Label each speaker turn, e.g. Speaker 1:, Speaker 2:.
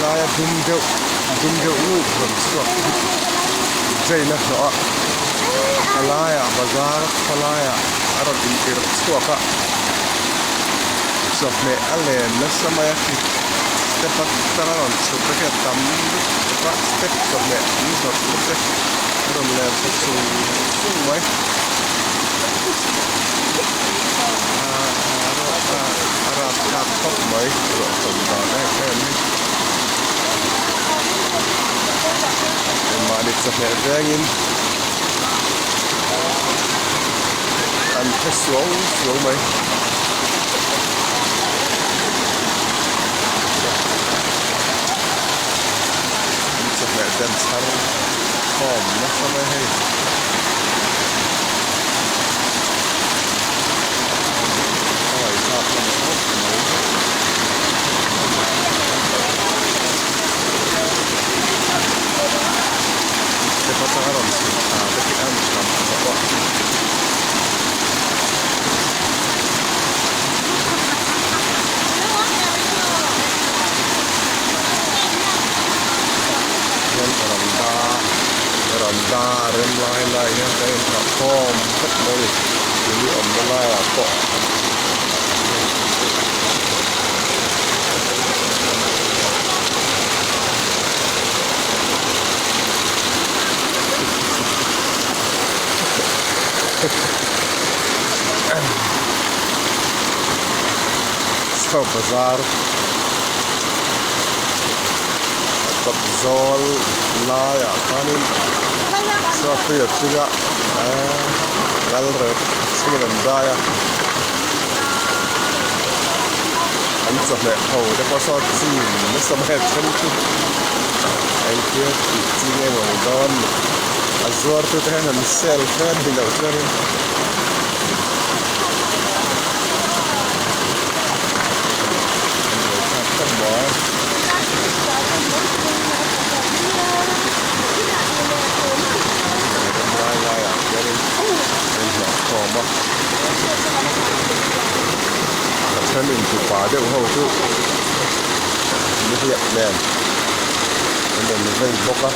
Speaker 1: Helaia dum deuh dum deuh nguk rawn chhuak hi train a hnawh a helaiah bazar khawlaiah a rawn intirh chhuak a chawhmeh a len nasa mai a khi step atanga rawn chhuk te khi a tam lutuk a step chawhmeh an zawrh na te a rawn len chho sung sung mai a rapthlak khawp mai ruah sawm dan em em hi mahni chawhmeh vengin an phe suau suau mai. An chawhmeh te an chhar khawm nasa mai hei. A ngaihthlak hlawm khawp mai. Step atanga rawn chhuk thla te khi a tam tawh a. Hian veranda veranda a rem lai lai hian ka en thla khawm vek mai a ni tui awmna laiah pawh. Saw bazar a kawt zawl laiah khanin saw tui a tling a eee lal rek chhungin an dai a an chawhmeh ho te pawh saw chim nasa mai a then chu engtia tih chi nge maw ni dawn ni a zuar tu te hian an sell fe a ni loh chuanin. An buaithlak khawp mai. Ram lai laiah hianin an inhlawh khawm a, a then intupa deuh ho chu nihliap nen an rawn vei bawk a.